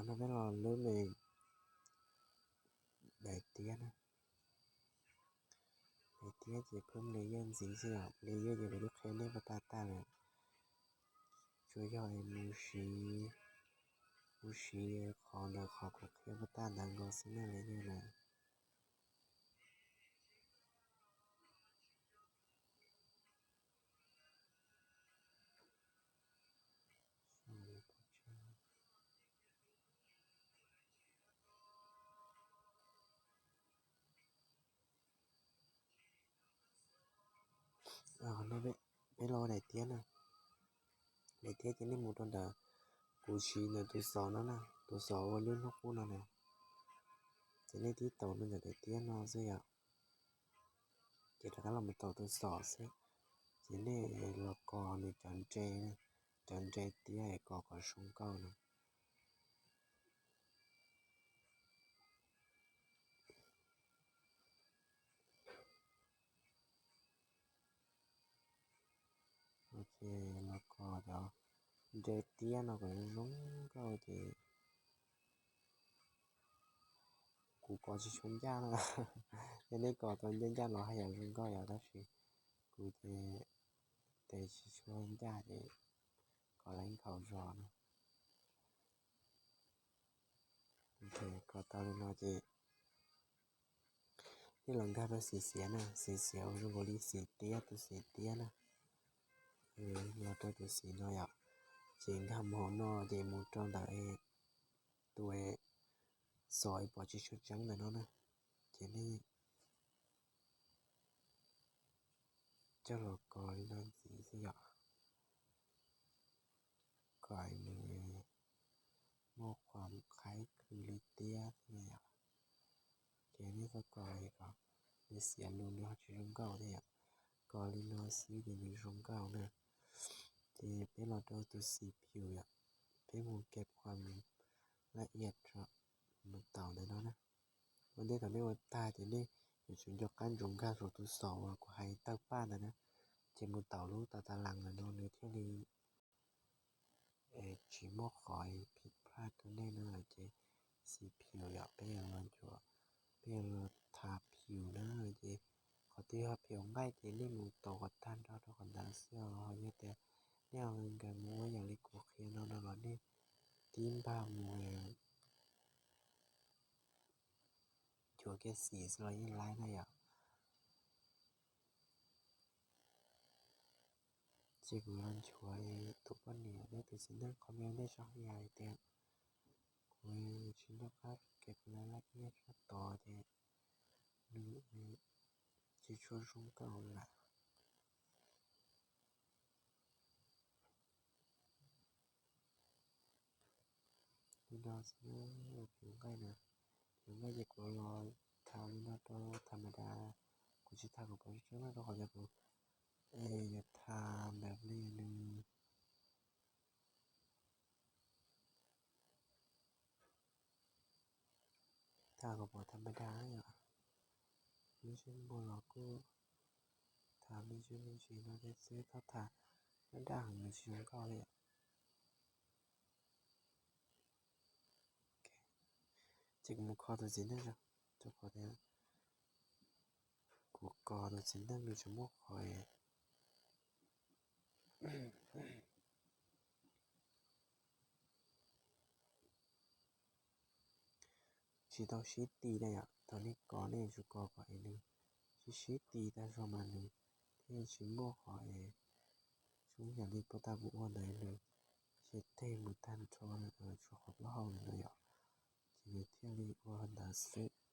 No peb los lub me daim tiab na. Daim tiab ces phwb layer ntxiv xwb yom, layer ces kuv twb qhia nej puas tag tag lawm. Tsuas yog es mus siv, mus siv qhov ntawm qhov kuv qhia puas tag ntawd nkaus xwb na layer na. No peb los ua daim tiab na. Daim tiab ces nej mus rau ntawm, kuv siv ntawm tus xov no na, tus xov ua lub hnub qub no na. Ces nej tib taus rau ntawm daim tiab no xwb yom. Ces rov qab los mus taus tus xov xwb. Ces nej los kos nws cov nre, cov nre tiab es kos kom zoo nkauj no. Ces los kos cov nre tiab no kom zoo nkauj ces kuv kos tsis tshua ncaj na. Yog nej kos tau ncaj ncaj los haj yam zoo nkauj yom, tab sis kuv ces tes tsis tshua ncaj ces kos lawv nkhaus zog na. Kos tau li no ces nej los nkag rau xim xiav na, xim xiav ua zoo nkaus li xim tiab, tus xim tiab na. Los rau tus xim no yom, ces nkag mus hauv no ces mus rau ntawm tus xov pom tsis tshua tseeb ntawm no na, ces nej coj los kos li no ntxiv xwb yom, kom nws muaj qhuam qhaib khwv li tiab xwb yom. Ces nej txhob kos kom nws xiav lus nws ho tsis zoo nkauj thiab yom, kos li no xwb ces nws zoo nkauj na. Ces peb los rau tus xim phim yom, peb mus keb qhuam laj iab rau, mus taus ntawm no na. Ua ntej thaum nej ua tag ces nej yuav tsum nco qab ntsoov nkag saum tus xov uas kuv hais tawg paj ntawd na, ces mus taus lub tas tas las ntawm no nws thiaj li tsis muaj qhov phiv phaj rau nej no. Ces xim phim yom, peb yuav los nchuav, peb yuav los tha phim na. Ces qhov twg yog phim nqaij ces nej mus taus kom tag nrho rau qhov ntawd xwb os. Yog tias nej ho nkag mus ua yam li kuv qhia no no los nej tib npag mus nchuav kiag xim xwb los yeej laib na yom. Ces kuv los nchuav tus poj niam thiab tus txiv neej qhov me ntej tso, yog hais tias kuv tsis nco qab kev kuv laj laj iab sab tod ces nws tsis tshua zoo nkauj lawm. Li no xwb, phim nqaij na, phim nqaij ces kuv los tham li no rau tham ma da, kuv tsis tham kom pom tseeb na, rau qhov tias kuv yuav tham ntawm li nws tham kom pom tham ma da yom. Lub sij hawm los kuj tham me ntsis me ntsis no thiab xwb, txhob tham daj daj heev nws tsis zoo nkauj li. Ces kuv mus kho tus txiv neej, rau qhov tias kuv kos tus txiv neej nws tseem muaj qhov tsis tau sib ti na yom. Thaum nej kos nej yuav tsum kos kom es nws sib sib ti tag zog mas nws thiaj tsis muaj qhov es zoo yam li puag ta kuv ua ntawd nws cia teg mus tag nrho tshuav qhov plaub hau ntawd yom. Ces nws thiaj li ua ntawd xwb.